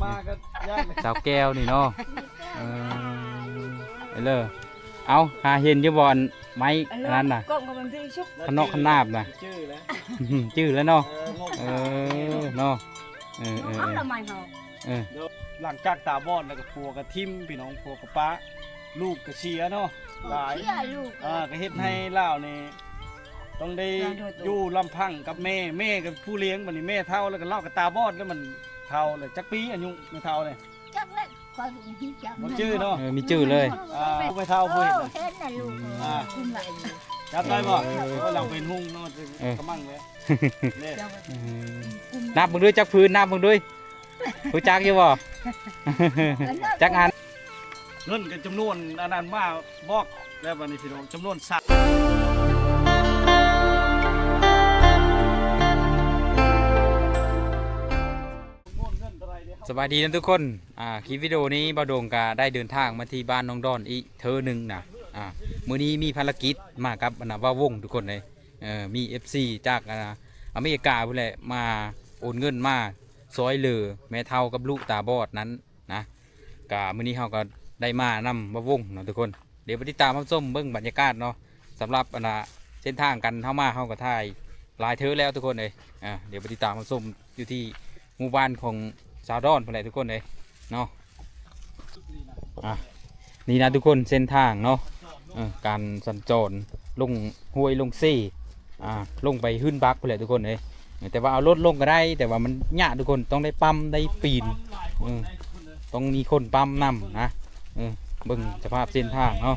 ມາກໍຍາກ ສາວແກ້ວນີ້ເນາະ. ເອີ ເອີ ເອົາ ຫາເຫັນຢູ່ບໍ່ ອັນໄມ້ອັນນັ້ນນະ ກ້ອງກໍມັນຄືຊຸກ ຂະເນາະຂະໜາບນະ ຈື່ແລ້ວ ຈື່ແລ້ວເນາະ. ເອີ ເນາະ ເອີ ເອີ ເອີ ເອົາລະໄມ້ເຮົາ ເອີ ຫຼັງຈາກຕາບອດແລ້ວກໍຜົວກໍຖິ້ມ ພີ່ນ້ອງ ຜົວກໍປະ ລູກກໍເສຍເນາະ ຫຼາຍ ເສຍລູກ ອ່າ ກໍເຮັດໃຫ້ລາວນີ້ຕ້ອງໄດ້ຢູ່ລຳພັງກັບແມ່ ແມ່ກໍຜູ້ລ້ຽງ. ບັດນີ້ແມ່ເຖົ້າແລ້ວກໍລາວກໍຕາບອດແລ້ວ ມັນເຖົ້າແລ້ວ. ຈັກປີອາຍຸແມ່ເຖົ້ານີ້? ຈັກແລ້ວ ຂ້ອຍບໍ່ຮູ້ຈັກ ບໍ່ຈື່ເນາະ. ເອີ ມີຈື່ເລີຍ ອ່າ ຜູ້ແມ່ເຖົ້າຜູ້ເຮັດນະ ເອີ ເຫັນນະລູກ ອ່າ ກຸ້ມລະ ຈັບໄດ້ບໍ່? ເອີ ເອີ ເອີ ເຮົາເປັນຮຸ່ງເນາະ ເອີ ກະມັງເລີຍ ເອີ ນັບເບິ່ງດູ ຈັກຜືນ ນັບເບິ່ງດູ ຮູ້ຈັກຢູ່ບໍ່? ຈັກອັນ? ເງິນກັນຈຳນວນອັນນັ້ນມາບອກແລ້ວ ບັດນີ້ພີ່ນ້ອງ ຈຳນວນສາມ ສະບາຍດີນຳທຸກຄົນ. ອ່າ ຄລິບວິດີໂອນີ້ບ່າວດົງກະໄດ້ເດີນທາງມາທີ່ບ້ານໜອງດອນອີກເທື່ອໜຶ່ງນະ. ອ່າ ມື້ນີ້ມີພາລະກິດມາກັບອັນນະ ບ່າວວົງ ທຸກຄົນເອີຍ. ເອີ ມີເອັຟຊີຈາກ ອ່າ ອາເມລິກາພຸ້ນແຫຼະ ມາໂອນເງິນມາຊ່ອຍເຫຼືອແມ່ເຖົ້າກັບລູກຕາບອດນັ້ນນະ. ກະມື້ນີ້ເຮົາກໍໄດ້ມານຳບ່າວວົງເນາະທຸກຄົນ. ດຽວໄປຕິດຕາມຮັບຊົມເບິ່ງບັນຍາກາດເນາະ. ສຳລັບອັນນະ ເສັ້ນທາງກັນເຮົາມາ ເຮົາກໍຖ່າຍຫຼາຍເທື່ອແລ້ວທຸກຄົນເອີຍ. ອ່າ ດຽວໄປຕິດຕາມຮັບຊົມຢູ່ທີ່ໝູ່ບ້ານຂອງຊາວດອນພຸ້ນແຫຼະທຸກຄົນເອີຍເນາະ. ອ່າ ນີ້ນະທຸກຄົນ ເສັ້ນທາງເນາະ ເອີ ການສັນຈອນລົງຫ້ວຍລົງເຊ ອ່າ ລົງໄປຫື່ນບັກພຸ້ນແຫຼະທຸກຄົນເອີຍ. ແຕ່ວ່າເອົາລົດລົງກໍໄດ້ ແຕ່ວ່າມັນຍາກທຸກຄົນ ຕ້ອງໄດ້ປ້ຳໄດ້ປີນ ເອີ ຕ້ອງມີຄົນປ້ຳນຳນະ. ເອີ ເບິ່ງສະພາບເສັ້ນທາງເນາະ.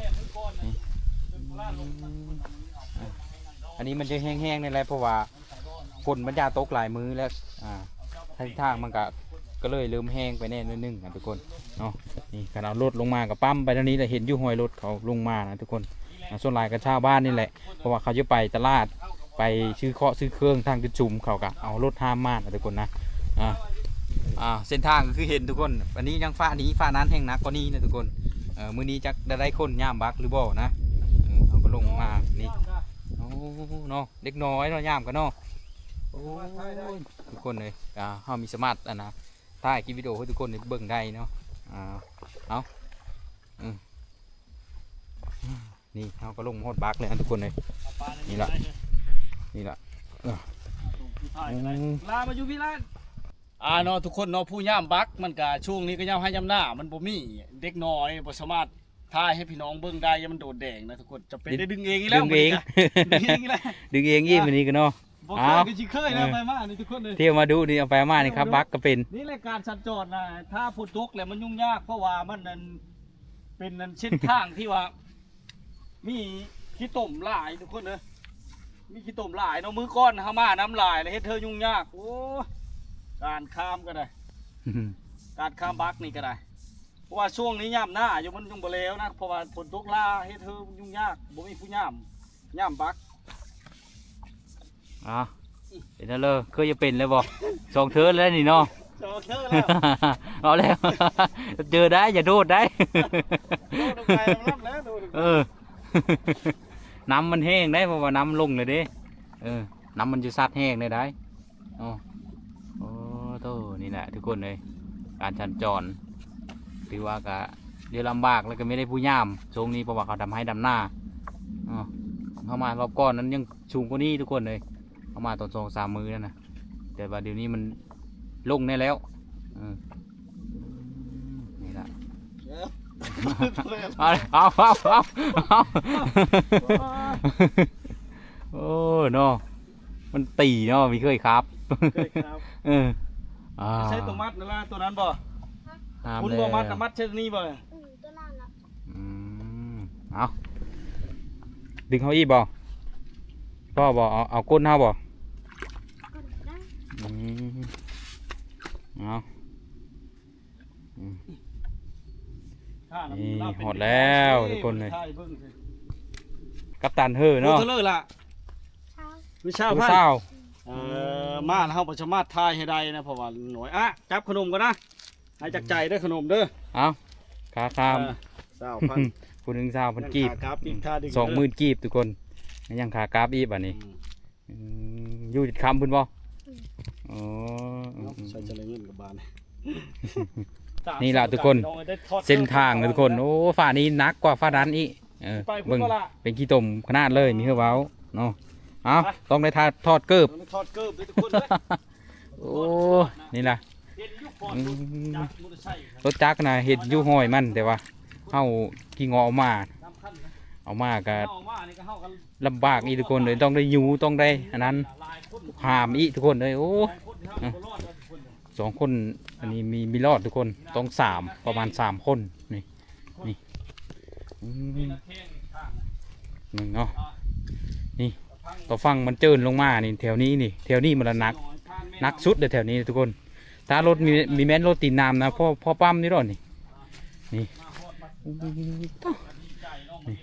ອັນນີ້ມັນຈະແຫ້ງໆນີ້ແຫຼະ ເພາະວ່າຝົນມັນຢາຕົກຫຼາຍມື້ແລ້ວ ອ່າ ທາງ ທາງມັນກະ ກໍເລີຍເລີ່ມແຫ້ງໄປແດ່ໜ້ອຍໜຶ່ງນະທຸກຄົນເນາະ. ນີ້ຄັນເອົາລົດລົງມາກໍປ້ຳໄປເທົ່ານີ້ແຫຼະ ເຫັນຢູ່ຮອຍລົດເຂົາລົງມານະທຸກຄົນ. ອ່າ ສ່ວນຫຼາຍກໍຊາວບ້ານນີ້ແຫຼະ ເພາະວ່າເຂົາຈະໄປຕະຫຼາດ ໄປຊື້ເຄາະຊື້ເຄື່ອງທາງຈຸດຊຸມ ເຂົາກໍເອົາລົດຫາມມານະທຸກຄົນນະ. ອ່າ ອ່າ ເສັ້ນທາງກໍຄືເຫັນທຸກຄົນ ອັນນີ້ຍັງຟ້ານີ້ ຟ້ານັ້ນແຮງໜັກກວ່ານີ້ນະທຸກຄົນ. ເອີ ມື້ນີ້ຈັກໄດ້ ໄດ້ຄົນຍາມບັກຫຼືບໍ່ນະ. ເອີ ເຮົາກໍລົງມານີ້ ໂອ້ ເນາະ ເດັກນ້ອຍເນາະ ຍາມກັນເນາະ. ໂອ້ຍ ທຸກຄົນເອີຍ ອ່າ ເຮົາມີສາມາດອັນນະ ຖ່າຍຄລິບວິດີໂອໃຫ້ທຸກຄົນໄດ້ເບິ່ງໄດ້ເນາະ. ອ່າ ເອົາ ອືມ ນີ້ເຮົາກໍລົງຮອດບັກແລ້ວນະທຸກຄົນເອີຍ. ນີ້ລະ ນີ້ລະ ເອີ ອືມ ລາມາຢູ່ພີ້ລະ. ອ່າ ເນາະ ທຸກຄົນເນາະ ຜູ້ຍາມບັກມັນກະ ຊ່ວງນີ້ກໍຍາມໄຮ່ຍາມນາ ມັນບໍ່ມີ ເດັກນ້ອຍບໍ່ສາມາດ ຖ່າຍໃຫ້ພີ່ນ້ອງເບິ່ງໄດ້ ຢ່າມັນໂດດແດງນະທຸກຄົນ. ຈຳເປັນໄດ້ດຶງເອງອີກແລ້ວ ດຶງເອງ ມື້ນີ້ກໍເນາະ ບໍ່ເຄີຍກໍຊິເຄີຍນະ ເອີ ໄປມານີ້ທຸກຄົນເອີຍ. ທ່ຽວມາດຸນີ້ ເອົາໄປມານີ້ ຂັບບັກກໍເປັນ. ນີ້ແຫຼະການສັນຈອນນະ ຖ້າຝົນຕົກແລ້ວມັນຫຍຸ້ງຍາກ ເພາະວ່າມັນນັ້ນ ເປັນອັນເສັ້ນທາງທີ່ວ່າ ມີຂີ້ຕົມຫຼາຍທຸກຄົນເອີຍ ມີຂີ້ຕົມຫຼາຍເນາະ. ມື້ກ່ອນເຮົາມານ້ຳຫຼາຍແລ້ວເຮັດໃຫ້ຫຍຸ້ງຍາກ. ໂອ້ຍ ການຂ້າມກໍໄດ້ ການຂ້າມບັກນີ້ກໍໄດ້ ເພາະວ່າຊ່ວງນີ້ຍາມໜ້າຢູ່ ມັນຍັງບໍ່ແລ້ວນະ ເພາະວ່າຝົນຕົກຫຼາຍ ເຮັດໃຫ້ຫຍຸ້ງຍາກ ບໍ່ມີຜູ້ຍາມ ຍາມບັກ. ອ່າ ເປັນແນວເລີ ເຄີຍຈະເປັນແລ້ວບໍ່? ສອງເທີແລ້ວນີ້ເນາະ ສອງເທີແລ້ວ ເອົາແລ້ວ ເຈີໄດ້ ຢ່າໂດດໄດ້ ໂດດລົງໄປແລ້ວ ໂດດລົງໄປ ເອີ ນ້ຳມັນແຫ້ງໄດ໋ ເພາະວ່ານ້ຳລົງແລ້ວເດ້. ເອີ ນ້ຳມັນຈະຊັດແຮງໄດ້ໄດ໋. ໂອ້ ໂອ້ໂຕ ນີ້ແຫຼະທຸກຄົນເອີຍ ການສັນຈອນ ຖືວ່າກະເດືອລຳບາກ ແລ້ວກໍມີແຕ່ຜູ້ຍາມຊ່ວງນີ້ ເພາະວ່າເຂົາດຳໄຮ່ດຳນາເນາະ. ເຮົາມາຮອບກ່ອນນັ້ນຍັງສູງກວ່ານີ້ທຸກຄົນເອີຍ ເຮົາມາຕອນສອງສາມມື້ນັ້ນນະ ແຕ່ວ່າດຽວນີ້ມັນລົງແດ່ແລ້ວ. ເອີ ນີ້ລະ ເອີ ເອົາ ເອົາ ເອົາ ເອົາ ໂອ້ເນາະ ມັນຕີເນາະ ມີເຄີຍຂັບ ເຄີຍຂັບ ເອີ ອ່າ ໃຊ້ຕົວມັດນັ້ນລະ ຕົວນັ້ນບໍ່? ຫາມ ຄຸນບໍ່ ແລ້ວ ມັດນະ ມັດໃສ່ນີ້ບໍ່? ອືມ ຕົວນັ້ນນະ ອືມ ເອົາ ດຶງເຮົາອີກບໍ່? ພໍບໍ່? ເອົາ ເອົາກົ້ນເຮົາບໍ່? ອືມ ເອົາ ອືມ ນີ້ຮອດແລ້ວທຸກຄົນເອີຍ ກັບຕັນເຮີເນາະ ເທົ່າໃດລະ? ຊາວ ມີຊາວ ຊາວ ເອີ ມາແລ້ວເຮົາບໍ່ສາມາດຖ່າຍໃຫ້ໄດ້ນະ ເພາະວ່າໜ້ອຍ. ອ່ະ ຈັບຂະໜົມກ່ອນນະ ໃຫ້ຈັກໃຈເດີຂະໜົມເດີ. ເອົາ ຄ່າຂ້າມ ເອີ ຊາວພັນ ຜູ້ໜຶ່ງຊາວພັນກີບ ຂາກັບອີກ ສອງໝື່ນກີບທຸກຄົນ ຍັງຂາກັບອີກບາດນີ້. ອືມ ອືມ ຢູ່ຈົນຄ່ຳພຸ້ນບໍ່? ອືມ ອໍ ເນາະ ອືມ ໃຊ້ຈະໄດ້ເງິນກັບບ້ານ. ນີ້ລະທຸກຄົນ ເສັ້ນທາງນະທຸກຄົນ. ໂອ້ ຟ້ານີ້ໜັກກວ່າຟ້ານັ້ນອີກ. ເອີ ໄປພຸ້ນ ເບິ່ງ ເປັນຂີ້ຕົມຂະໜາດເລີຍ ມີເຮືອເວົ້າເນາະ. ເອົ້າ ໄປ ຕ້ອງໄດ້ຖອດເກີບ ຕ້ອງໄດ້ຖອດເກີບເດີທຸກຄົນເດີ. ໂອ້ ນີ້ລະ ເຫັນຢູ່ ອືມ ລົດຈັກນະ ເຫັນຢູ່ຮອຍມັນ ແຕ່ວ່າເຮົາຂີ້ງໍ້ເອົາມາ ສຳຄັນນະ ເອົາມາກະ ເອົາມານີ້ກະເຮົາກະລຳບາກອີກທຸກຄົນເອີຍ. ຕ້ອງໄດ້ຍູ້ ຕ້ອງໄດ້ອັນນັ້ນ ຫາມອີກທຸກຄົນເອີຍ. ໂອ້ ສອງຄົນ ອັນນີ້ມີ ມີລອດທຸກຄົນ ຕ້ອງສາມ ປະມານສາມຄົນ. ນີ້ ນີ້ ອືມ ນີ້ເນາະ ນີ້ ຕໍ່ຝັ່ງມັນເຈີນລົງມານີ້ ແຖວນີ້ນີ້ ແຖວນີ້ມັນລະໜັກ ໜັກສຸດເລີຍແຖວນີ້ທຸກຄົນ. ຖ້າລົດມີ ມີແມ່ນລົດຕີນນ້ຳນະ ພໍ ພໍປ້ຳຢູ່ດອກນີ້ ນີ້ ນີ້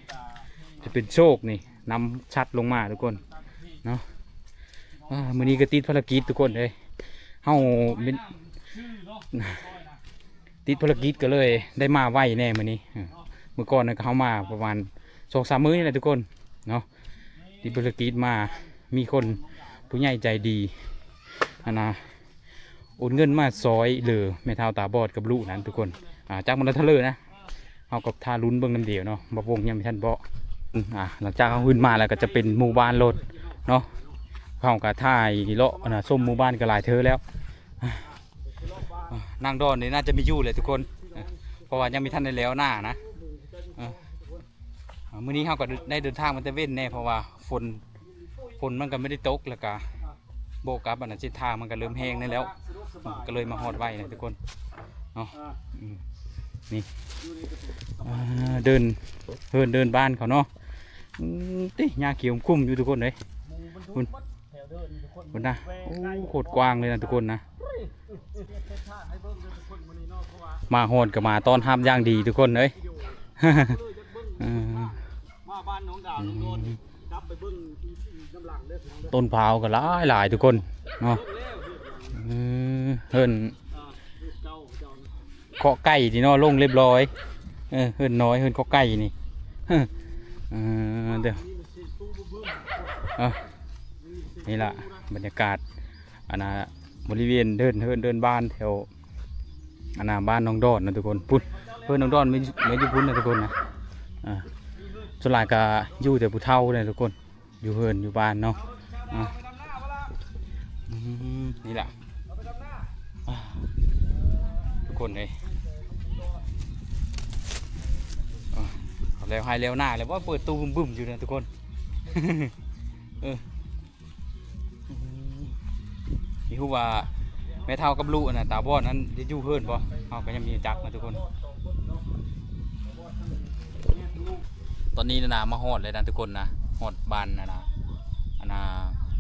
ຈະເປັນໂຊກນີ້ ນ້ຳຊັດລົງມາທຸກຄົນເນາະ. ອ່າ ມື້ນີ້ກະຕິດພາລະກິດທຸກຄົນເອີຍ ເຮົາມີ ຕິດພາລະກິດກະເລີຍໄດ້ມາໄວແດ່ມື້ນີ້. ເອີ ມື້ກ່ອນນະກະເຮົາມາປະມານສອງສາມມື້ນີ້ແຫຼະທຸກຄົນເນາະ. ຕິດພາລະກິດມາ ມີຄົນຜູ້ໃຫຍ່ໃຈດີ ອັນນະ ໂອນເງິນມາຊ່ອຍເຫຼືອແມ່ເຖົ້າຕາບອດກັບລູກນັ້ນທຸກຄົນ. ອ່າ ຈັກມັນລະເທົ່າເລີນະ ເຮົາກະຖ້າລຸ້ນເບິ່ງນຳດຽວເນາະ ບໍ່ວົງຍັງບໍ່ທັນບອກ. ອ່າ ຫຼັງຈາກເຮົາຂຶ້ນມາແລ້ວກະຈະເປັນໝູ່ບ້ານໂລດເນາະ. ເຮົາກະຖ່າຍເລາະ ອັນນະ ຊົມໝູ່ບ້ານກະຫຼາຍເທື່ອແລ້ວ. ນາງດອນນີ້ໜ້າຈະມີຢູ່ແຫຼະທຸກຄົນ ເພາະວ່າຍັງບໍ່ທັນໄດ້ແລ້ວໜ້ານະ. ເອີ ມື້ນີ້ເຮົາກະໄດ້ເດີນທາງມາແຕ່ເວັນແດ່ ເພາະວ່າຝົນ ຝົນມັນກະບໍ່ໄດ້ຕົກ ແລ້ວກະບວກກັບອັນນັ້ນ ເສັ້ນທາງມັນກະເລີ່ມແຫ້ງແດ່ແລ້ວ ກະເລີຍມາຮອດໄວນະທຸກຄົນເນາະ. ອືມ ນີ້ ອ່າ ເດີ່ນ ເດີ່ນ ເດີ່ນບ້ານເຂົາເນາະ. ອືມ ຕິ ຫຍ້າຂຽວຄຸ້ມຢູ່ທຸກຄົນເອີຍ ພຸ້ນ ພຸ້ນນະ. ໂອ້ ໂຄດກວ້າງເລີຍນະທຸກຄົນນະ. ມາຮອດກະມາຕ້ອນຮັບຢ່າງດີທຸກຄົນເອີຍ. ເອີ ມາບ້ານໜອງດາວ ອືມ ໜອງໂດນ ກັບໄປເບິ່ງນຳຫຼັງເດີ ຕົ້ນພ້າວກະຫຼາຍໆທຸກຄົນເນາະ. ເອີ ເຮືອນ ອ່າ ເຮືອນເກົ່າເຈົ້າ ເຄາະໄກ່ນີ້ເນາະ ລົງຮຽບຮ້ອຍ. ເອີ ເຮືອນນ້ອຍ ເຮືອນເຄາະໄກ່ນີ້. ເອີ ເອີ ນີ້ລະບັນຍາກາດ ອັນນະ ບໍລິເວນເດີ່ນ ເດີ່ນ ເດີ່ນບ້ານແຖວ ອັນນະ ບ້ານໜອງດອນນະທຸກຄົນ. ພຸ້ນ ເຮືອນໜອງດອນແມ່ນ ແມ່ນຢູ່ພຸ້ນນະທຸກຄົນນະ. ອ່າ ສ່ວນຫຼາຍກະຢູ່ແຕ່ຜູ້ເຖົ້າເດ້ທຸກຄົນ ຢູ່ເຮືອນຢູ່ບ້ານເນາະ. ອ່າ ອືມ ນີ້ລະ ອ່າ ທຸກຄົນເອີຍ ອ່າ ເອົາແລ້ວໄຮ່ແລ້ວນາແລ້ວບໍ່ ເປີດຕູ້ບຶ້ມໆຢູ່ນະທຸກຄົນ. ເອີ ອືມ ຊິຮູ້ວ່າແມ່ເຖົ້າກັບລູກຫັ້ນນະ ຕາບອດນັ້ນຈະຢູ່ເຮືອນບໍ່ ເຮົາກະຍັງບໍ່ຮູ້ຈັກນະທຸກຄົນ. ຕອນນີ້ນະ ມາຮອດແລ້ວນະທຸກຄົນນະ ຮອດບ້ານນະ ອັນນະ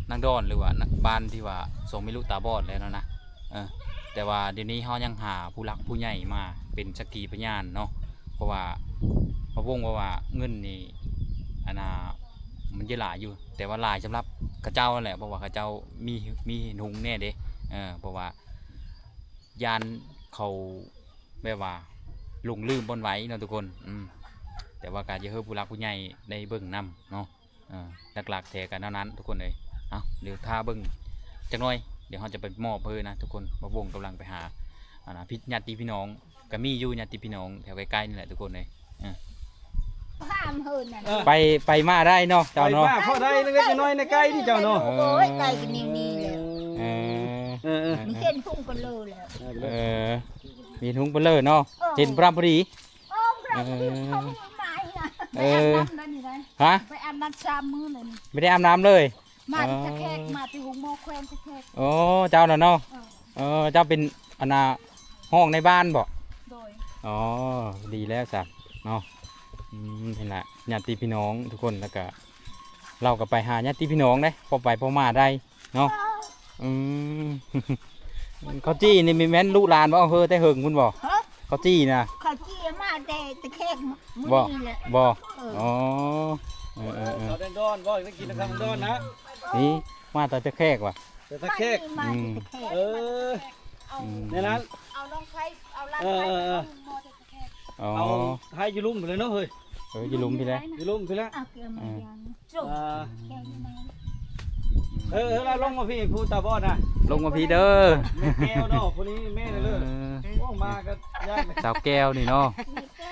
ນາງດອນ ຫຼືວ່າບ້ານທີ່ວ່າສອງແມ່ລູກຕາບອດແລ້ວນະ. ເອີ ແຕ່ວ່າດຽວນີ້ເຮົາຍັງຫາຜູ້ຫຼັກຜູ້ໃຫຍ່ມາເປັນສັກຂີພະຍານເນາະ ເພາະວ່າ ພະວົງເວົ້າວ່າເງິນນີ້ ອັນນະ ມັນຈະຫຼາຍຢູ່ ແຕ່ວ່າຫຼາຍສຳລັບເຂົາເຈົ້າຫັ້ນແຫຼະ ເພາະວ່າເຂົາເຈົ້າມີ ມີເຮັດຮຸງແດ່ເດ້. ເອີ ເພາະວ່າຢ້ານເຂົາແບບວ່າຫຼົງລືມບ່ອນໄວ້ເນາະທຸກຄົນ. ອືມ ແຕ່ວ່າກະຢາກໃຫ້ຜູ້ຫຼັກຜູ້ໃຫຍ່ໄດ້ເບິ່ງນຳເນາະ. ເອີ ຫຼັກໆແທ້ກະແນວນັ້ນທຸກຄົນເອີຍ. ເອົ້າ ດຽວຖ້າເບິ່ງຈັກໜ້ອຍ ດຽວເຮົາຈະໄປມອບເພິ່ນນະທຸກຄົນ. ບ່າວວົງກຳລັງໄປຫາ ອັນນະ ພີ່ ຍາດຕິພີ່ນ້ອງ ກະມີຢູ່ຍາດຕິພີ່ນ້ອງແຖວໃກ້ໆນີ້ແຫຼະທຸກຄົນເອີຍ. ເອີ ຂ້າມເຮີນນັ້ນ ເອີ ໄປ ໄປມາໄດ້ເນາະເຈົ້າເນາະ. ໄປມາພໍໄດ້ເລັກໆນ້ອຍໆໃນໃກ້ນີ້ເຈົ້າເນາະ. ໂອ້ຍ ໄກກະແນວນີ້ແຫຼະ. ເອີ ເອີ ເອີ ມີເສັ້ນພຸ້ງໄປເລີຍແຫຼະ. ເອີ ເອີ ມີທຸງໄປເລີຍເນາະ. ເອີ ເຫັນພະລຳພໍດີ. ໂອ້ ພະລຳພໍດີ ເອີ ເຂົາມາອີກນະ. ເອີ ໄປອາບນ້ຳໄດ້ນີ້ໄດ໋. ຮະ ໄປອາບນ້ຳສາມມື້ເລີຍນີ້ ບໍ່ໄດ້ອາບນ້ຳເລີຍ. ມາແຕ່ແຂກ ມາແຕ່ໂຮງໝໍແຂວງແຕ່ແຂກ. ໂອ້ ເຈົ້ານະເນາະ. ເອີ ເອີ ເຈົ້າເປັນ ອັນນະ ຫ້ອງໃນບ້ານບໍ? ໂດຍ. ອໍ ດີແລ້ວຊັ້ນເນາະ. ອືມ ນີ້ລະ ຍາດຕິພີ່ນ້ອງທຸກຄົນ ແລ້ວກະ ລາວກະໄປຫາຍາດຕິພີ່ນ້ອງເດ້ ພໍໄປພໍມາໄດ້ເນາະ. ອືມ ເຂົ້າຈີ່ນີ້ແມ່ນລູກຫຼານບໍ່? ເຮີແຕ່ເຫິງພຸ້ນບໍ່? ຮະ ເຂົ້າຈີ່ນະ ເຂົ້າຈີ່ມາແຕ່ ແຕ່ແຂກມື້ນີ້ແຫຼະ. ບໍ່? ອໍ ເອີ ເອີ ເອີ ເອີ ເຂົ້າແດງດອນບໍ່? ໄດ້ກິນແຕ່ເຂົ້າແດງດອນນະ. ນີ້ມາແຕ່ແຂກຫວາ? ແຕ່ແຂກ ມາແຕ່ແຂກ. ອືມ ເອີ ອືມ ໃນນັ້ນ ເອົານ້ອງໄພ ເອົາຫຼານໄພ ເອີ ເອີ ມາແຕ່ແຂກ. ອໍ ເອົາໄພຢູ່ລຸ່ມພຸ້ນແຫຼະເນາະເຮີຍ. ເອີ ຢູ່ລຸ່ມພີ້ແຫຼະ ຢູ່ລຸ່ມພີ້ແຫຼະ. ເອົາແກ້ວມາ ອ່າ ຢ່າງ ອ່າ ເອີ ເອີ ລະລົງມາພີ້ ຜູ້ຕາບອດນະ ລົງມາພີ້ເດີ. ແມ່ແກ້ວເນາະ ຜູ້ນີ້ແມ່ເດີ. ເອີ ມາກໍຍາກ ສາວແກ້ວນີ້ເນາະ.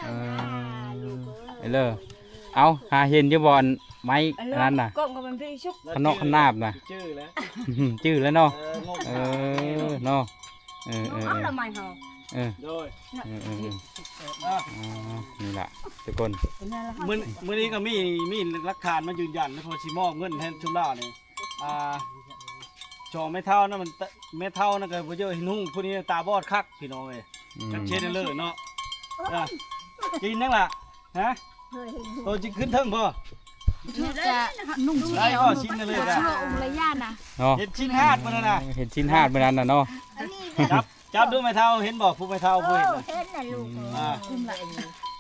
ເອີ ເອີເລີ ເອົາ ຫາເຫັນຢູ່ບໍ່ ອັນໄມ້ອັນນັ້ນນະ ກ້ອງກໍມັນພີ່ຊຸກ ຂະເນາະຂະໜາບນະ ຈື່ແລ້ວ ຈື່ແລ້ວເນາະ. ເອີ ເນາະ ເອີ ເອີ ເອີ ເອົາລະໄມ້ເຮົາ ເອີ ໂດຍ ເອີ ເອີ ເອີ ອ່າ ນີ້ລະທຸກຄົນ ມື້ ມື້ນີ້ກໍມີ ມີຫຼັກຖານມາຢືນຢັນ ເພາະຊິມອບເງິນໃຫ້ຊຸມລາວນີ້. ອ່າ ສອງແມ່ເຖົ້ານັ້ນມັນ ແມ່ເຖົ້ານັ້ນກໍບໍ່ເຈີເຫັນຫຸ່ງ ຜູ້ນີ້ຕາບອດຄັກພີ່ນ້ອງເອີຍ. ອືມ ຈັກເຮັດເລີເນາະ. ອ່າ ກິນຫຍັງລະ? ຮະ? ໂຕຈິຂຶ້ນເທິງບໍ່? ຈະນຸ່ງ ໄດ້ບໍ່? ຊິນເລີກະ ອງລະຍານະເນາະ. ເຮັດຊິນຫາດມື້ນັ້ນນະ ເຮັດຊິນຫາດມື້ນັ້ນນະເນາະ. ຈັບ ຈັບດູແມ່ເຖົ້າ ເຫັນບໍ່? ຜູ້ແມ່ເຖົ້າ ຜູ້ເຫັນນະ ເຫັນນະລູກ. ອ່າ ກຸມລະ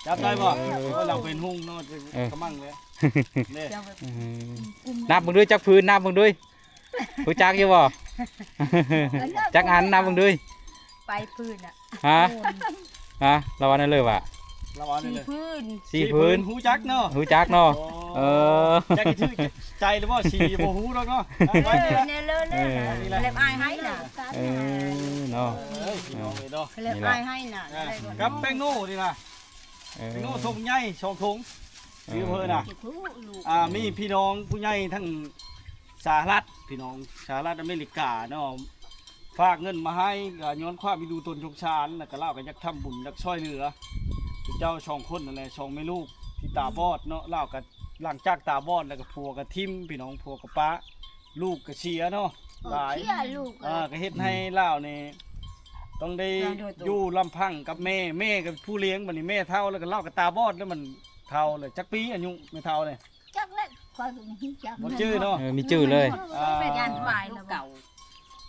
ຈັບໄດ້ບໍ່? ເອີ ໂອ້ຍ ລາວເປັນຫຸ່ງເນາະ ເອີ ກະມັງເລີຍ. ເອີ ນັບເບິ່ງດູ ຈັກຜືນ ນັບເບິ່ງດູ ຮູ້ຈັກຢູ່ບໍ່? ຈັກອັນ ນັບເບິ່ງດູ ໄປຜືນອະ. ຮະ? ຮະ? ລາວວ່າແນວເລີວ່າ ລາວວ່າແນວເລີ ສີ່ຜືນ ສີ່ຜືນ ຮູ້ຈັກເນາະ ຮູ້ຈັກເນາະ. ເອີ ຈັກຊິຖືກໃຈຫຼືບໍ່ ສີ່ ບໍ່ຮູ້ດອກເນາະ. ແນວເລີ ເອີ ເລັບອາຍໃຫ້ນະ. ເອີ ເນາະ ເອີ ພີ່ນ້ອງເອີຍເນາະ ເລັບອາຍໃຫ້ນະ. ກັບແປ້ງໂນ່ນີ້ນະ ເອີ ແປ້ງໂນ່ຖົງໃຫຍ່ສອງຖົງ ເອີ ຊື້ເພິ່ນນະ. ອ່າ ມີພີ່ນ້ອງຜູ້ໃຫຍ່ທາງສະຫະລັດ ພີ່ນ້ອງສະຫະລັດອາເມລິກາເນາະ ຝາກເງິນມາໃຫ້ ກໍຍ້ອນຄວາມເອັນດູຕົນສົງສານ ແລ້ວກໍລາວກໍຢາກທຳບຸນ ຢາກຊ່ອຍເຫຼືອເຈົ້າສອງຄົນນັ້ນແຫຼະ ສອງແມ່ລູກທີ່ຕາບອດເນາະ. ລາວກໍຫຼັງຈາກຕາບອດແລ້ວກໍຜົວກໍຖິ້ມ ພີ່ນ້ອງ ຜົວກໍປະ ລູກກໍເສຍເນາະ ເອີ ຫຼາຍ ເສຍລູກ ອ່າ ກໍເຮັດໃຫ້ລາວນີ້ຕ້ອງໄດ້ຢູ່ລຳພັງກັບແມ່ ແມ່ກໍຜູ້ລ້ຽງ. ບັດນີ້ແມ່ເຖົ້າແລ້ວກໍ ລາວກໍຕາບອດແລ້ວ ມັນເຖົ້າແລ້ວ. ຈັກປີອາຍຸແມ່ເຖົ້ານີ້? ຈັກແລ້ວ ຂ້ອຍກໍບໍ່ຮູ້ຈັກ ບໍ່ຈື່ເນາະ. ເອີ ມີຈື່ເລີຍ ອ່າ ຢ້ານປາຍແລ້ວ ເກົ່າ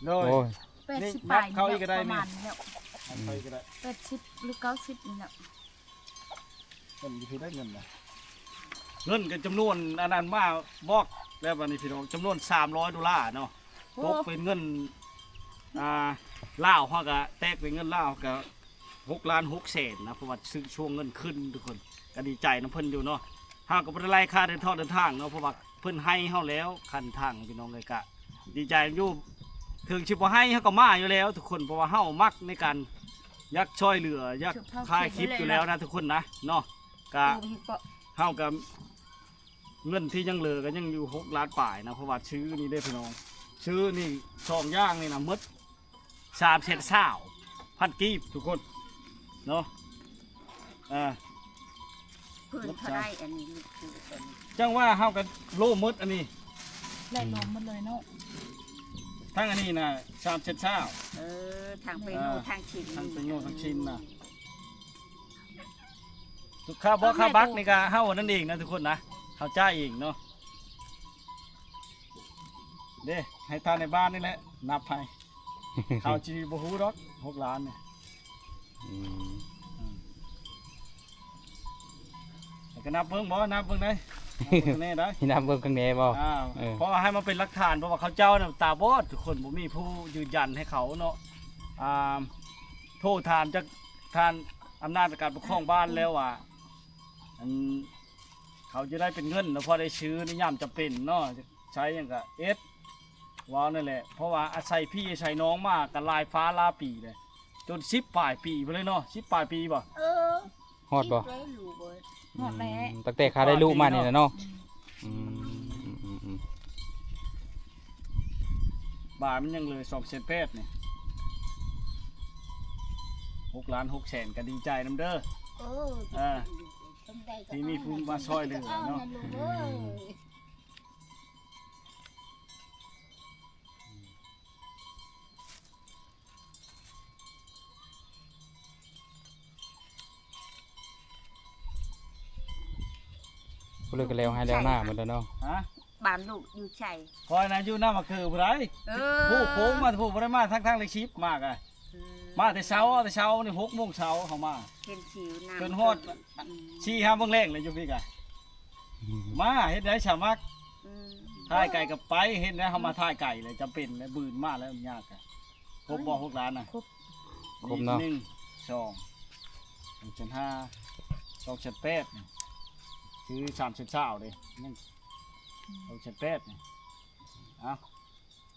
ໂດຍ ໂອ້ຍ ແປດສິບປາຍ ເຂົ້າອີກກໍໄດ້ ປະມານນີ້ແຫຼະ ເຂົ້າອີກກໍໄດ້ ແປດສິບຫຼືເກົ້າສິບນີ້ແຫຼະ. ເງິນຢູ່ທີ່ໄດ້ເງິນນະ ເງິນກໍຈຳນວນອັນນັ້ນມາບອກແລ້ວ ບັດນີ້ພີ່ນ້ອງ ຈຳນວນສາມຮ້ອຍໂດລາເນາະ. ໂອ້ ຕົກເປັນເງິນ ອ່າ ລາວ ເຮົາກໍແຕກເປັນເງິນລາວກໍຫົກລ້ານຫົກແສນນະ ເພາະວ່າຊື້ຊ່ວງເງິນຂຶ້ນ ທຸກຄົນ ກໍດີໃຈນຳເພິ່ນຢູ່ເນາະ. ເຮົາກໍບໍ່ໄດ້ໄລ່ຄ່າເດີນທອກເດີນທາງເນາະ ເພາະວ່າເພິ່ນໃຫ້ເຮົາແລ້ວຄັນທາງ ພີ່ນ້ອງເອີຍ ກະດີໃຈຢູ່. ເຖິງຊິບໍ່ໃຫ້ເຮົາກໍມາຢູ່ແລ້ວທຸກຄົນ ເພາະວ່າເຮົາມັກໃນການຢາກຊ່ອຍເຫຼືອ ຢາກຖ່າຍຄລິບຢູ່ແລ້ວນະທຸກຄົນນະເນາະ. ກະເຮົາກໍເງິນທີ່ຍັງເຫຼືອກໍຍັງຢູ່ຫົກລ້ານປາຍນະ ເພາະວ່າຊື້ນີ້ເດ້ພີ່ນ້ອງ ຊື້ນີ້ສອງຢ່າງນີ້ນະ ໝົດ ສາມແສນຊາວພັນກີບທຸກຄົນເນາະ. ອ່າ ເພິ່ນເທົ່າໃດອັນນີ້? ຈັ່ງວ່າເຮົາກໍລວມໝົດອັນນີ້ ແລະລວມໝົດເລີຍເນາະ. ທັງອັນນີ້ນະ ສາມແສນຊາວ ເອີ ທັງເປໂນ ອ່າ ທັງຊິນ ທັງເປໂນ ທັງຊິນນະ. ຄ່າບໍ່ ຄ່າບັກນີ້ກໍເຮົາອັນນັ້ນເອງນະທຸກຄົນນະ ເຮົາຈ່າຍເອງເນາະ. ເດ້ ໃຫ້ທ່ານໃນບ້ານນີ້ແຫຼະນັບໃຫ້ ເຂົາຊິບໍ່ຮູ້ດອກ ຫົກລ້ານນີ້. ອືມ ອືມ ແລ້ວກໍນັບເບິ່ງບໍ່ ນັບເບິ່ງໄດ໋ ນັບເບິ່ງແດ່ໄດ໋ ນັບເບິ່ງຂ້າງໃນບໍ່? ອ່າ ເອີ ເພາະວ່າໃຫ້ມາເປັນຫຼັກຖານ ເພາະວ່າເຂົາເຈົ້ານະຕາບອດ ທຸກຄົນບໍ່ມີຜູ້ຢືນຢັນໃຫ້ເຂົາເນາະ. ອ່າ ໂທຖາມຈາກທ່ານອຳນາດການປົກຄອງບ້ານແລ້ວວ່າ ອັນ ເຂົາຈະໄດ້ເປັນເງິນເນາະ ພໍໄດ້ຊື້ໃນຍາມຈຳເປັນເນາະ ໃຊ້ຫຍັງກະເຮັດ ເວົ້ານັ້ນແຫຼະ. ເພາະວ່າອາໄສພີ່ອາໄສນ້ອງມາກະຫຼາຍຟ້າຫຼາຍປີແລ້ວ ຈົນສິບປາຍປີພຸ້ນເລີຍເນາະ. ສິບປາຍປີບໍ່? ເອີ ຮອດບໍ່? ຮອດແລ້ວ ອືມ ຕັ້ງແຕ່ຂ້າໄດ້ລູກມານີ້ແຫຼະເນາະ. ອືມ ອືມ ອືມ ອືມ ບາດມັນຍັງເຫຼືອສອງແສນແປດນີ້ ຫົກລ້ານຫົກແສນ ກໍດີໃຈນຳເດີ. ເອີ ເອີ ທີ່ມີຜູ້ມາຊ່ອຍເຫຼືອເນາະ. ອືມ ຜູ້ເລີກກໍແລ້ວໃຫ້ແລ້ວໜ້າໝົດແລ້ວເນາະ. ຮະ? ບ້ານລູກຢູ່ໃສ? ຂ້ອຍນະຢູ່ນຳໝາກເຂືອຜູ້ໃດ? ເອີ ຜູ້ໂຄ້ງມາ ຜູ້ບໍ່ໄດ້ມາທາງ ທາງເລກສິບມາກະ. ອືມ ມາແຕ່ເຊົ້າ ແຕ່ເຊົ້ານີ້ ຫົກໂມງເຊົ້າເຮົາມາ ເຫັນຊິວນຳ ຈົນຮອດ ອືມ ສີ່ຫ້າໂມງແລງແລ້ວຢູ່ພີ້ກະ. ອືມ ມາເຮັດໄດ້ສາມັກ. ອືມ ຖ່າຍໄກກໍໄປ ເຫັນໄດ້ເຮົາມາຖ່າຍໄກແລ້ວ ຈຳເປັນແລ້ວ ບືນມາແລ້ວ ຍາກກະ. ຄົບບໍ່ ຫົກລ້ານນະ? ຄົບ ຄົບເນາະ. ໜຶ່ງ ສອງ ໜຶ່ງແສນຫ້າ ສອງແສນແປດ ຊື້ສາມແສນຊາວເດ້ ຍັງ ສອງແສນແປດນີ້. ເອົາ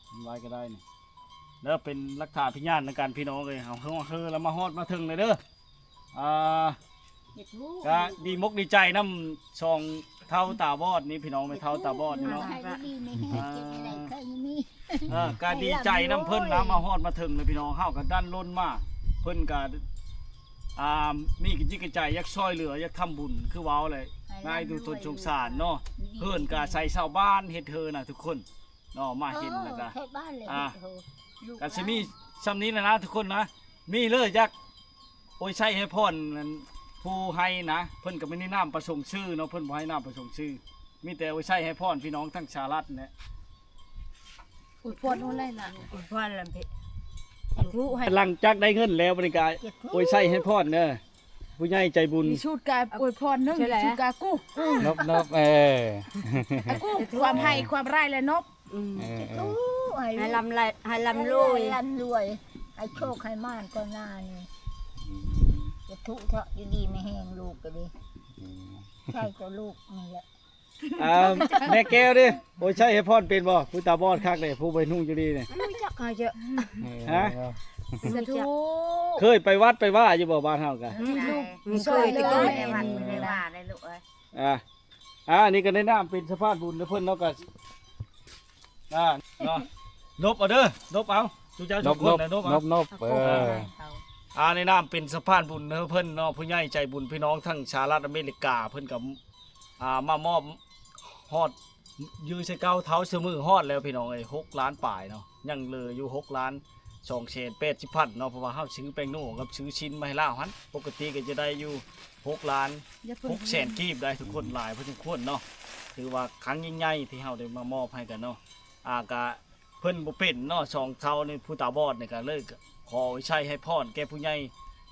ມັນໄວ້ກໍໄດ້ນີ້ ເດີ ເປັນຫຼັກຖານພະຍານນຳກັນພີ່ນ້ອງເອີຍ. ເຮົາເຮີລະມາຮອດມາເຖິງເລີຍເດີ. ອ່າ ເຮັດຮູ້ ກະດີມົກດີໃຈນຳສອງເຖົ້າຕາບອດນີ້ພີ່ນ້ອງ, ແມ່ເຖົ້າຕາບອດນີ້ເນາະ. ໃຫ້ຢູ່ດີມີແຮງ ເຈັບໃຫ້ໄດ້ໄຂ້ມີ ເອີ ກະດີໃຈນຳເພິ່ນນະ ມາຮອດມາເຖິງເລີຍພີ່ນ້ອງ. ເຮົາກະດັນລົນມາ ເພິ່ນກະ ອ່າ ມີກະຈິດກະໃຈຢາກຊ່ອຍເຫຼືອ ຢາກທຳບຸນ ຄືເວົ້າແຫຼະ ໃຫ້ ນາຍດູຕົນສົງສານເນາະ. ເຮືອນກະໃສ່ຊາວບ້ານເຮັດເຮີນະທຸກຄົນເນາະ ມາເຫັນແລ້ວກະ ເອີ ໃສ່ບ້ານເລີຍ ອ່າ ກະຊິມີຊ່ຳນີ້ແຫຼະນະທຸກຄົນນະ. ມີເລີຍຢາກອວຍໄຊໃຫ້ພອນ ອັນ ຜູ້ໃຫ້ນະ ເພິ່ນກະບໍ່ໄດ້ນາມປະສົງຊື່ເນາະ, ເພິ່ນບໍ່ໃຫ້ນາມປະສົງຊື່ ມີແຕ່ອວຍໄຊໃຫ້ພອນພີ່ນ້ອງທັງສະຫະລັດແຫຼະ. ອວຍພອນວ່າໄລລະ ອວຍພອນລະເພ ທຸໃຫ້ ຫຼັງຈາກໄດ້ເງິນແລ້ວ ບັດນີ້ກະອວຍໄຊໃຫ້ພອນເດີ ຜູ້ໃຫຍ່ໃຈບຸນ. ມີສູດກະອວຍພອນໜຶ່ງ ໃຊ່ແຫຼະ ມີສູດກະກູ້ ນົບໆ ເອີ ອາກູ ຄວາມໃຫ້ຄວາມຮ້າຍແລະນົບ. ອືມ ເອີ ເອີ ໃຫ້ ໃຫ້ລ່ຳລວຍ ໃຫ້ລ່ຳລວຍ ໃຫ້ໂຊກໃຫ້ໝານກ່ອນໜ້ານີ້. ອືມ ສາທຸເທາະ ຢູ່ດີມີແຮງລູກກະດີ. ອືມ ໃຊ່ເຈົ້າລູກນີ້ແຫຼະ. ອ່າ ແມ່ແກ້ວເດ້ ໂອຍ ໃຊ້ໃຫ້ພອນເປັນບໍ່? ຜູ້ຕາບອດຄັກເດ້ ຜູ້ບໍ່ເຫັນຫຸ່ງຢູ່ດີນີ້ ຮູ້ຈັກເຮົາເຈົ້າ ເອີ ຮະ? ສາທຸ. ເຄີຍໄປວັດໄປວາຢູ່ບໍ່ ບ້ານເຮົາກະ? ອືມ ເຄີຍ ແຕ່ກ່ອນ ໄປວັດໄປວາໄດ້ລູກເອີຍ. ອ່າ ອ່າ ອັນນີ້ກະໃນນາມເປັນສະພານບຸນນຳເພິ່ນເນາະ ກະ ອ່າ ເນາະ ນົບເອົາເດີ ນົບເອົາ ຊຸມເຈົ້າ ນົບ ຊຸມຄົນ ນົບ ນົບເອົາ ນົບ ນົບ ເອີ ອ່າ ໃນນາມເປັນສະພານບຸນນຳເພິ່ນເນາະ ຜູ້ໃຫຍ່ໃຈບຸນ ພີ່ນ້ອງທັງສະຫະລັດອາເມລິກາ ເພິ່ນກະ ອ່າ ມາມອບຮອດ ຢູ່ໃສ່ເກົ່າເທົ່າສະເໝີຮອດແລ້ວພີ່ນ້ອງເອີຍ ຫົກລ້ານປາຍເນາະ ຍັງເຫຼືອຢູ່ຫົກລ້ານສອງແສນແປດສິບພັນເນາະ ເພາະວ່າເຮົາຊື້ແປ້ງນົວກັບຊື້ຊີ້ນມາໃຫ້ລາວຫັ້ນ ປົກກະຕິກະຈະໄດ້ຢູ່ຫົກລ້ານຫົກແສນກີບໄດ໋ທຸກຄົນ ຫຼາຍພໍສົມຄວນເນາະ ຖືວ່າຄັ້ງຍິ່ງໃຫຍ່ທີ່ເຮົາໄດ້ມາມອບໃຫ້ກັນເນາະ ອ່າ ກະ ເພິ່ນບໍ່ເປັນເນາະ ສອງເຖົ້ານີ້ ຜູ້ຕາບອດນີ້ກະເລີຍຂໍໃຊ້ໃຫ້ພອນແກ່ຜູ້ໃຫຍ່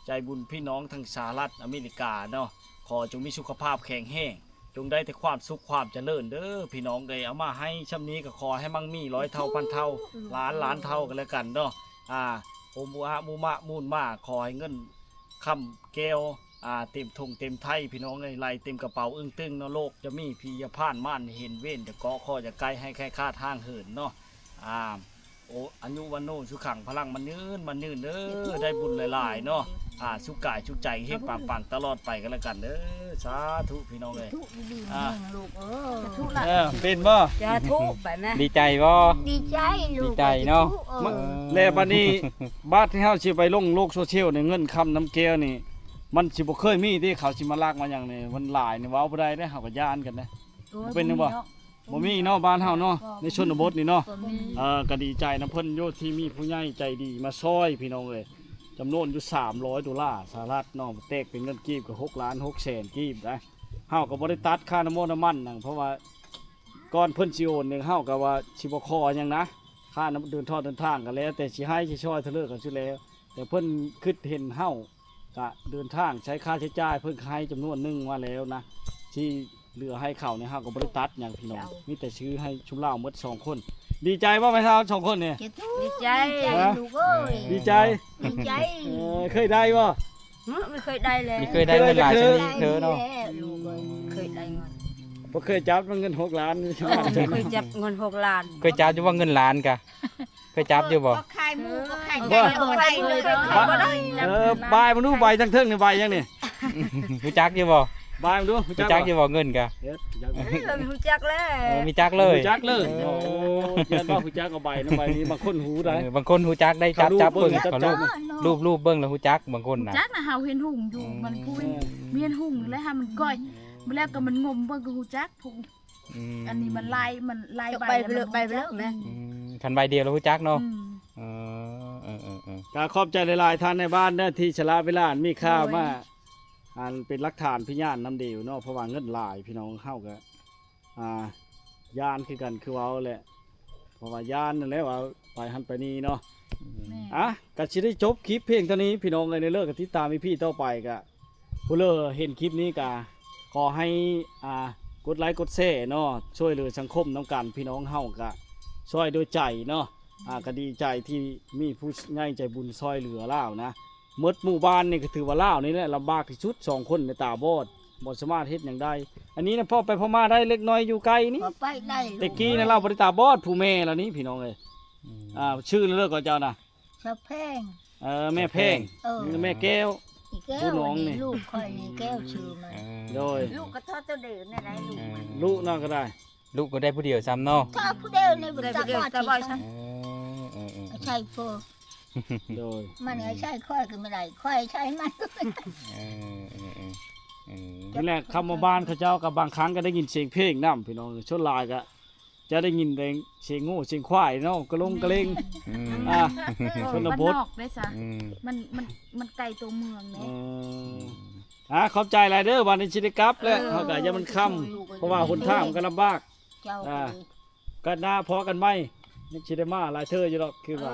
ໃຈບຸນ ພີ່ນ້ອງທັງສະຫະລັດອາເມລິກາເນາະ ຂໍຈົ່ງມີສຸຂະພາບແຂງແຮງ ຈົ່ງໄດ້ແຕ່ຄວາມສຸກຄວາມຈະເລີນເດີພີ່ນ້ອງເອີຍ ເອົາມາໃຫ້ຊ່ຳນີ້ກະຂໍໃຫ້ມັ່ງມີຮ້ອຍເທົ່າພັນເທົ່າ ລ້ານລ້ານເທົ່າກະແລ້ວກັນເນາະ ອ່າ ໂອມຸອະມຸມະມູນມາ ຂໍໃຫ້ເງິນຄຳແກ້ວ ອ່າ ເຕັມຖົງເຕັມໄຖພີ່ນ້ອງເອີຍ ໄຫຼເຕັມກະເປົາອຶ້ງຕຶ້ງເນາະ ໂລກຈະມີ ຜີຢ່າຜ່ານ ມານເຫັນ ເວນຈະເກາະ ເຄາະຢ່າໄກ ໄຮ້ແຄ້ນຄາດຮ່າງເຫີນເນາະ ອ່າ ໂອ ອາຍຸວັນໂນສຸຂັງພະລັງ ໝັ້ນຍືນໝັ້ນຍືນເດີ ໄດ້ບຸນຫຼາຍໆເນາະ ອ່າ ສຸກກາຍສຸກໃຈ ເຮັງປັງໆຕະຫຼອດໄປກະແລ້ວກັນເດີ ສາທຸພີ່ນ້ອງເອີຍ ສາທຸດີໆ ອ່າ ແມ່ລູກເອີຍ ສາທຸລະ ເອີ ເປັນບໍ່? ສາທຸ ບາດນະ ດີໃຈບໍ່? ດີໃຈລູກ ດີໃຈເນາະ ສາທຸ ເອີ ແລ້ວບາດນີ້ ບາດທີ່ເຮົາຊິໄປລົງໂລກໂຊຊຽວນີ້ ເງິນຄຳນຳແກ້ວນີ້ ມັນຊິບໍ່ເຄີຍມີເດ້ ເຂົາຊິມາລັກມາຫຍັງນີ້ ມັນຫຼາຍນີ້ ເວົ້າບໍ່ໄດ້ເດ້ ເຮົາກະຢ້ານກັນເດ້ ໂອ້ຍ ເປັນຫຍັງບໍ່? ບໍ່ມີເນາະ ບໍ່ມີເນາະ ບ້ານເຮົາເນາະ ບໍ່ມີ ໃນຊົນນະບົດນີ້ເນາະ ບໍ່ມີ ເອີ ກະດີໃຈນຳເພິ່ນຢູ່ທີ່ມີຜູ້ໃຫຍ່ໃຈດີມາຊ່ອຍພີ່ນ້ອງເອີຍ ຈຳນວນຢູ່ສາມຮ້ອຍໂດລາສະຫະລັດເນາະ ແຕກເປັນເງິນກີບກະຫົກລ້ານຫົກແສນກີບໄດ໋ ເຮົາກະບໍ່ໄດ້ຕັດຄ່ານ້ຳມັນນ້ຳມັນຫຍັງ ເພາະວ່າກ່ອນເພິ່ນຊິໂອນນີ້ ເຮົາກະວ່າຊິບໍ່ຂໍຫຍັງນະ ຄ່ານ້ຳ ເດີນທອດເດີນທາງກະແລ້ວແຕ່ຊິໃຫ້ຊິຊ່ອຍເທົ່າເລີກກະສຸດແລ້ວ ແຕ່ເພິ່ນຄຶດເຫັນເຮົາ ກະເດີນທາງໃຊ້ຄ່າໃຊ້ຈ່າຍ ເພິ່ນກະໃຫ້ຈຳນວນໜຶ່ງມາແລ້ວນະ ທີ່ເຫຼືອໃຫ້ເຂົານີ້ ເຮົາກະບໍ່ໄດ້ຕັດຫຍັງພີ່ນ້ອງ ມີແຕ່ຊື້ໃຫ້ຊຸມລາວໝົດສອງຄົນ ດີໃຈບໍ່ແມ່ເຖົ້າສອງຄົນນີ້? ດີໃຈ ດີໃຈ ລູກເອີຍ ດີໃຈ ດີໃຈ ເອີ ເຄີຍໄດ້ບໍ່? ຫຶ ບໍ່ເຄີຍໄດ້ແລ້ວ ບໍ່ເຄີຍໄດ້ເງິນຫຼາຍຊ່ຳນີ້ເທື່ອເນາະ ບໍ່ເຄີຍໄດ້ເງິນ ບໍ່ເຄີຍຈັບເງິນຫົກລ້ານ ບໍ່ເຄີຍຈັບເງິນຫົກລ້ານ ເຄີຍຈັບຢູ່ບໍ່ເງິນລ້ານກະ? ເຄີຍຈັບຢູ່ບໍ່? ຂາຍໝູ ຂາຍໄກ່ ບໍ່ໄດ້ເລີຍ ເອີ ບາຍເບິ່ງດູ ໃບທາງເທິງນີ້ໃບຫຍັງນີ້? ຮູ້ຈັກຢູ່ບໍ່? ບາຍເບິ່ງດູ ຮູ້ຈັກຢູ່ບໍ່ເງິນກະ? ເອີ ຮູ້ຈັກແລ້ວ ເອີ ຮູ້ຈັກເລີຍ ຮູ້ຈັກເລີຍ ໂອ້ ຢ້ານວ່າຮູ້ຈັກເອົາໃບນຳໃບນີ້ ບາງຄົນຮູ້ໄດ໋ ເອີ ບາງຄົນຮູ້ຈັກໄດ້ ຈັບ ຈັບເບິ່ງ ລູບ ລູບເບິ່ງລະຮູ້ຈັກ ບາງຄົນນະ ຮູ້ຈັກນະ ເຮົາເຫັນຫຸງຢູ່ ມັນຜູ້ເຫັນຫຸງແລ້ວ ເຮົາມັນກ້ອຍ ແລ້ວກະມັນງົມເບິ່ງກະຮູ້ຈັກ ອັນນີ້ມັນຫຼາຍ ມັນຫຼາຍໃບ ໃບເລີຍ ໃບເລີຍແມ່ ຄັນໃບດຽວລະຮູ້ຈັກເນາະ ເອີ ເອີ ເອີ ກະຂອບໃຈຫຼາຍໆ ທ່ານນາຍບ້ານເດີ ທີ່ສະຫຼະເວລາອັນມີຄ່າມາ ອັນເປັນຫຼັກຖານພະຍານນຳເດວເນາະ ເພາະວ່າເງິນຫຼາຍພີ່ນ້ອງ ເຮົາກະ ອ່າ ຢ້ານຄືກັນ ຄືເວົ້າແຫຼະ ເພາະວ່າຢ້ານນັ້ນແຫຼະ ວ່າໄປຫັ້ນໄປນີ້ເນາະ ອ່າ ກະຊິໄດ້ຈົບຄລິບພຽງເທົ່ານີ້ພີ່ນ້ອງເອີຍ ໃນເລີກກະຕິດຕາມອີພີຕໍ່ໄປ ກະ ຜູ້ເລີເຫັນຄລິບນີ້ກະຂໍໃຫ້ ອ່າ ກົດໄລກົດແຊເນາະ ຊ່ວຍເຫຼືອສັງຄົມນຳກັນ ພີ່ນ້ອງເຮົາກະຊ່ອຍດ້ວຍໃຈເນາະ ອ່າ ກະດີໃຈທີ່ມີຜູ້ໃຫຍ່ໃຈບຸນຊ່ອຍເຫຼືອລາວນະ ໝົດໝູ່ບ້ານນີ້ກະຖືວ່າລາວນີ້ແຫຼະລຳບາກທີ່ສຸດ ສອງຄົນນີ້ຕາບອດ ບໍ່ສາມາດເຮັດຫຍັງໄດ້ ອັນນີ້ນະພໍໄປພໍມາໄດ້ເລັກນ້ອຍ ຢູ່ໃກ້ນີ້ ພໍໄປໄດ້ ແຕ່ກີ້ນະລາວບໍ່ໄດ້ຕາບອດ ຜູ້ແມ່ລາວນີ້ພີ່ນ້ອງເອີຍ ອືມ ອ່າ ຊື່ເລີກເຈົ້ານະ? ສາວແພງ. ເອີ ແມ່ແພງ. ເອີ ແມ່ແກ້ວ. ອີແກ້ວ ຜູ້ນ້ອງນີ້ ນີ້ລູກຂ້ອຍນີ້ ແກ້ວຊື່ມັນ. ເອີ ໂດຍ ລູກກໍທໍ່ໂຕເດີນໄດ້ລູກ. ເອີ ລູກນະກໍໄດ້ ລູກກໍໄດ້ຜູ້ດຽວຊ້ຳເນາະ. ຖ້າຜູ້ດຽວນີ້ບໍ່ຈັກວ່າຊິໃຊ້. ເອີ ເອີ ເອີ ໃຊ້ຜູ້ ໂດຍ ມັນໃຊ້ຂ້ອຍກໍບໍ່ໄດ້ ຂ້ອຍໃຊ້ມັນ. ເອີ ເອີ ເອີ ເອີ ນີ້ແຫຼະ ຄຳວ່າບ້ານເຂົາເຈົ້າກໍບາງຄັ້ງກໍໄດ້ຍິນສຽງເພງນຳ ພີ່ນ້ອງ. ສ່ວນຫຼາຍກໍຈະໄດ້ຍິນແຕ່ສຽງງົວສຽງຄວາຍເນາະ ກະລົງກະເລັງ. ອືມ ອ່າ ເອີ ຊົນນະບົດ ບ້ານນອກເດ້ຊະ. ອືມ ມັນ ມັນ ມັນໄກຕົວເມືອງເດ້. ເອີ ອ່າ ຂອບໃຈຫຼາຍເດີ ບາດນີ້ຊິໄດ້ກັບແລ້ວ. ເອີ ເຮົາກໍຢ່າມັນຄ່ຳ ເພາະວ່າຫົນທາງມັນກໍລຳບາກ. ເຈົ້າ ອ່າ ກັນໜ້າພໍ້ກັນໃໝ່ ຍັງຊິໄດ້ມາຫຼາຍເທື່ອຢູ່ດອກ ຄືວ່າ.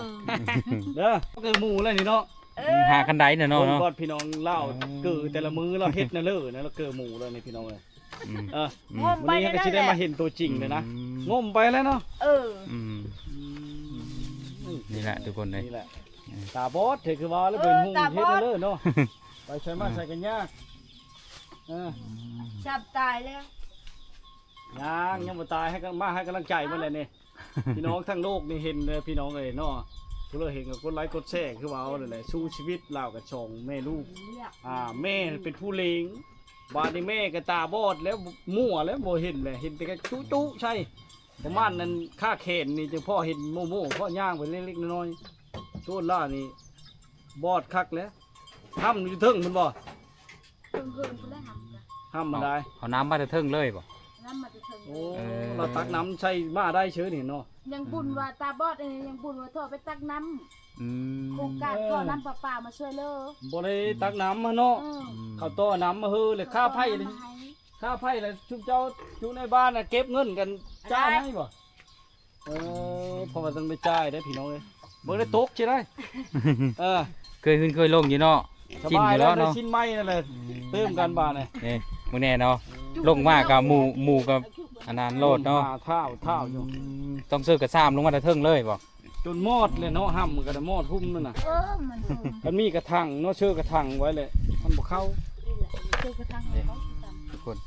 ເອີ ເດີ ຄືໝູ່ແລ້ວນີ້ເນາະ. ເອີ ຫາກັນໄດ້ນະເນາະ. ເບິ່ງກ່ອນພີ່ນ້ອງລາວ ເອີ ເກີແຕ່ລະມື້ລາວເຮັດນະເລີນະ ລາວເກີໝູ່ແລ້ວນີ້ພີ່ນ້ອງເອີຍ. ອືມ ເອີ ງົມໄປ ມື້ນີ້ເຮົາກໍຊິໄດ້ມາເຫັນຕົວຈິງເລີຍນະ. ອືມ ງົມໄປແລ້ວເນາະ. ເອີ ອືມ ອືມ ນີ້ແຫຼະທຸກຄົນເອີຍ ນີ້ແຫຼະ. ອືມ ຕາບອດແທ້ຄືວ່າແລ້ວ ເອີ ເປັນຫຸ່ງ ຕາບອດ ເຮັດເລີຍເນາະ. ໄປໃສມາໃສກໍຍາກ. ເອີ ອືມ ຊ້ຳຕາຍແລ້ວ. ຍັງ ຍັງບໍ່ຕາຍ ໃຫ້ກຳ ມາໃຫ້ກຳລັງໃຈເພິ່ນແຫຼະນີ້. ພີ່ນ້ອງທັງໂລກນີ້ເຫັນເດີພີ່ນ້ອງເອີຍເນາະ. ຜູ້ໃດເຫັນກໍກົດໄລກົດແຊ ຄືວ່າເວົ້ານັ້ນແຫຼະ. ສູ້ຊີວິດລາວກັນສອງແມ່ລູກ. ອ່າ ແມ່ເປັນຜູ້ເລງ ບາດນີ້ແມ່ກໍຕາບອດແລ້ວ ມົວແລ້ວ ບໍ່ເຫັນແຫຼະ ເຫັນແຕ່ກະຈຸໆໃສ່. ປະມານນັ້ນ ຄາແຂນນີ້ຈັ່ງພໍເຫັນໂມໂມ ພໍຍ່າງໄປເລັກໆນ້ອຍໆ. ໂຊນລານີ້ບອດຄັກແຫຼະ. ຫ້ຳຢູ່ເທິງພຸ້ນບໍ່? ເທິງເຮືອນພຸ້ນແຫຼະ ຫ້ຳກະ ຫ້ຳມັນໄດ້. ເອົາ ເອົານ້ຳມາແຕ່ເທິງເລີຍບໍ່? ນ້ຳມາແຕ່ເທິງ. ໂອ້ ເອີ ລາວຕັກນ້ຳໃສ່ມາໄດ້ເຊີນີ້ເນາະ. ຍັງບຸນວ່າຕາບອດ ອັນນີ້ຍັງບຸນວ່າທໍ່ໄປຕັກນ້ຳ. ອືມ ໂຄງການທໍ່ນ້ຳປະປາມາຊ່ວຍເຫຼືອ. ບໍ່ໄດ້ຕັກນ້ຳມາເນາະ. ເອີ ເຂົາຕໍ່ນ້ຳມາເຮີ ແລ້ວຄ່າໄຟ ຄ່າໄຟລະຊຸມເຈົ້າຢູ່ໃນບ້ານນະເກັບເງິນກັນຈ່າຍໃຫ້ບໍ່? ເອີ ເພາະວ່າຕ້ອງໄດ້ຈ່າຍເດ້ພີ່ນ້ອງເອີຍ. ເບິ່ງໄດ້ຕົກຊິໄດ້. ເອີ ເຄີຍຂຶ້ນເຄີຍລົງຢູ່ເນາະ. ຊິນຢູ່ແລ້ວເນາະ ຊິນໃໝ່ນັ້ນແຫຼະ. ອືມ ຕື່ມກັນບາດນີ້ ນີ້ ມື້ແນ່ເນາະ. ລົງມາກັບໝູ່ ໝູ່ກັບອັນນັ້ນໂລດເນາະ. ຫາທ້າວ ທ້າວຢູ່. ອືມ ຕ້ອງເຊີກະຊາມລົງມາແຕ່ເທິງເລີຍບໍ່? ຈົນມອດແຫຼະເນາະ ຫ້ຳມັນກໍໄດ້ມອດຫຸ້ມນັ້ນນະ. ເອີ ມັນຫຸ້ມ ມັນມີກະຖັງເນາະ ເຊີກະຖັງໄວ້ແຫຼະ ມັນບໍ່ເຂົ້າ. ເຊີກະຖັງ ນີ້ ເຂົ້າຄືກັນ ທຸກຄົນ.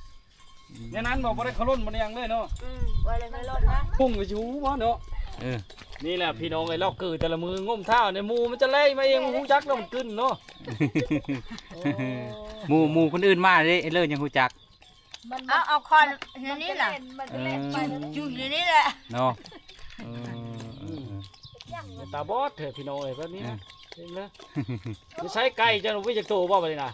ອືມ ແນວນັ້ນບໍ່ ບໍ່ໄດ້ເຂົ້າລົນບໍ່ໄດ້ຫຍັງເລີຍເນາະ. ອືມ ບໍ່ໄດ້ເຂົ້າລົນນະ ຫຸ້ມກໍຊິຮູ້ບໍ່ເນາະ. ເອີ ນີ້ແຫຼະພີ່ນ້ອງເອີຍ ລາວເກີດແຕ່ລະມື້ ງົມທ້າວໃນໝູ່ ມັນຈະໄລ່ມາເອງ ບໍ່ຮູ້ຈັກແລ້ວມັນກຶນເນາະ. ໂອ້ ໝູ່ ໝູ່ຄົນອື່ນມາເດ້ ເລີຍຍັງຮູ້ຈັກ. ມັນ ເອົາ ເອົາຄອນຢູ່ນີ້ລະ ມັນກໍແລ່ນ ມັນກໍແລ່ນໄປ ເອີ ຢູ່ ຢູ່ນີ້ແຫຼະເນາະ. ເອີ ເອີ ເອີ ຕາບອດແທ້ພີ່ນ້ອງເອີຍ ແບບນີ້ນະ. ເອີ ເຫັນແລ້ວ ຢູ່ໃສໄກ່ເຈົ້າ ມີຈັກໂຕບໍ່ບັດນີ້ນະ?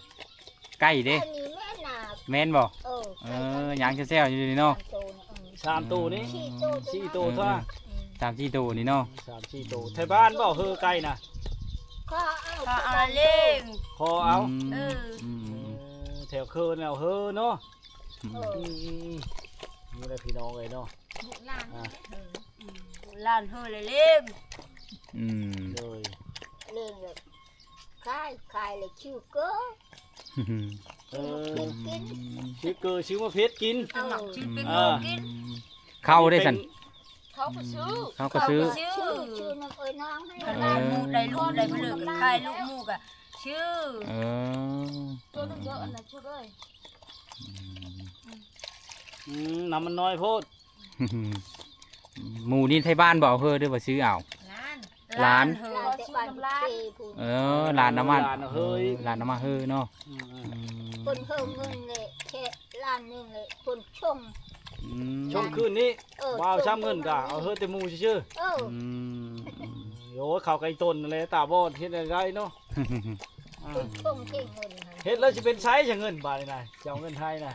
ໄກ່ເດ້ ໄກ່ນີ້ແມ່ນນະ ແມ່ນບໍ່? ເອີ ເອີ ຍ່າງແຊວໆຢູ່ນີ້ເນາະ. ສາມໂຕນະ ເອີ ສາມໂຕນີ້ ສີ່ໂຕ ສີ່ໂຕເທົ່າ ອືມ ສາມສີ່ໂຕນີ້ເນາະ ສາມສີ່ໂຕ. ໄທບ້ານບໍ່ເຮີໄກ່ນະ? ຂໍເອົາ ຂໍເອົາເລີຍ ຂໍເອົາ. ອືມ ເອີ ອືມ ເອີ ແຖວເຄີນແນວເຮີເນາະ. ອືມ ເອີ ອືມ ອືມ ນີ້ແຫຼະພີ່ນ້ອງເອີຍເນາະ ລູກຫຼານ ອ່າ ເອີ ອືມ ລູກຫຼານເຮີແຫຼະເລີຍ. ອືມ ໂດຍ ເລີຍ ຂາຍ ຂາຍແລ້ວຊື້ເກີ ເອີ ຊື້ເກີ ຊື້ມາເຜັດກິນ. ເອີ ຊື້ເປັນ ເອີ ເຂົ້າເດ້ຊັ້ນ ເຂົ້າກໍຊື້ ເຂົ້າກໍຊື້ ເຂົ້າກໍຊື້ ຊື້ນຳເອີຍນ້ອງໃຫ້ ເອີ ຫຼານໝູ່ໄດ້ລູກໄດ້ເລີກ ຂາຍລູກໝູ່ກໍຊື້. ເອີ ຕົວເລີກເດີ ອັນນັ້ນຊຸດເອີຍ. ອືມ ອືມ ນ້ຳມັນນ້ອຍໂພດ. ໝູ່ນີ້ໄທບ້ານບໍ່ເຮີ ຫຼືວ່າຊື້ເອົາ? ຫຼານ ຫຼານ ເຮີ ຊື້ນຳຫຼານ. ເອີ ຫຼານນຳມາ ເອີ ຫຼານນຳມາເຮີເນາະ. ອືມ ອືມ ອືມ ເພິ່ນເຮີເງິນເລີຍ ແຄ່ລ້ານໜຶ່ງເລີຍ ເພິ່ນຊົງ. ອືມ ຊົງຄືນນີ້ ເອີ ບໍ່ເອົາຊ້ຳເງິນກະເອົາເຮີແຕ່ໝູ່ຊື່ໆ. ເອີ ອືມ ໂອ້ຍ ເຂົາໄກ່ຕົນນັ້ນແຫຼະ ຕາບອດເຮັດແນວໃດເນາະ. ອ່າ ເພິ່ນຊົງເກັບເງິນໃຫ້ ເຮັດແລ້ວຊິເປັນໃສຊະເງິນບາດນີ້ນະ ຊິເອົາເງິນໃຫ້ນະ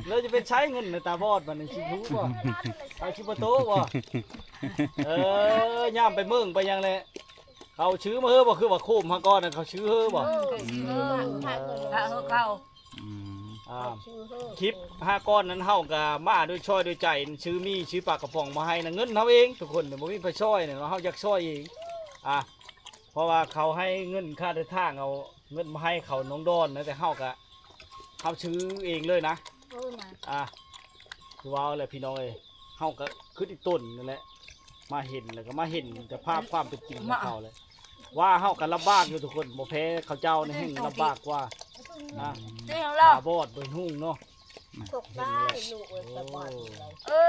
ແລ້ວຊິເປັນໃສເງິນນະ ຕາບອດບາດນີ້ ຊິຮູ້ບໍ່? ເອົາຊິບໍ່ໂຕະບໍ່? ເອີ ຍາມໄປເມືອງໄປຫຍັງແຫຼະ ເຂົາຊື້ມາເຮີບໍ່? ຄືວ່າໂຄມຫາກ່ອນນະ ເຂົາຊື້ເຮີບໍ່? ເອີ ຊື້ເຮີ ພາເຂົາ ອືມ ອ່າ ຄລິບຫາກ່ອນນັ້ນ ເຮົາກໍມາດ້ວຍຊ່ອຍດ້ວຍໃຈ ຊື້ໝີ່ ຊື້ປາກະປ໋ອງມາໃຫ້ນະ ເງິນເຮົາເອງທຸກຄົນ ບໍ່ມີໃຜຊ່ອຍນະ ເຮົາຢາກຊ່ອຍເອງ. ອ່າ ເພາະວ່າເຂົາໃຫ້ເງິນຄ່າເດີນທາງ ເອົາເງິນມາໃຫ້ເຂົານ້ອງດອນນະ ແຕ່ເຮົາກະ ເຮົາຊື້ເອງເລີຍນະ. ເອີນະ ອ່າ ຄືວ່າແຫຼະພີ່ນ້ອງເອີຍ ເຮົາກະຄືອີ່ຕົນນັ້ນແຫຼະ ມາເຫັນແລ້ວກະມາເຫັນສະພາບຄວາມເປັນຈິງຂອງເຂົາແຫຼະ ວ່າເຮົາກະລຳບາກຢູ່ທຸກຄົນ ບໍ່ແພ້ເຂົາເຈົ້ານີ້ແຮ່ງລຳບາກກວ່ານະ ຕາບອດບໍ່ເຫັນຮຸ່ງເນາະ. ຕົກໄດ້ລູກເອີຍ ສະບາຍດີ. ເອີ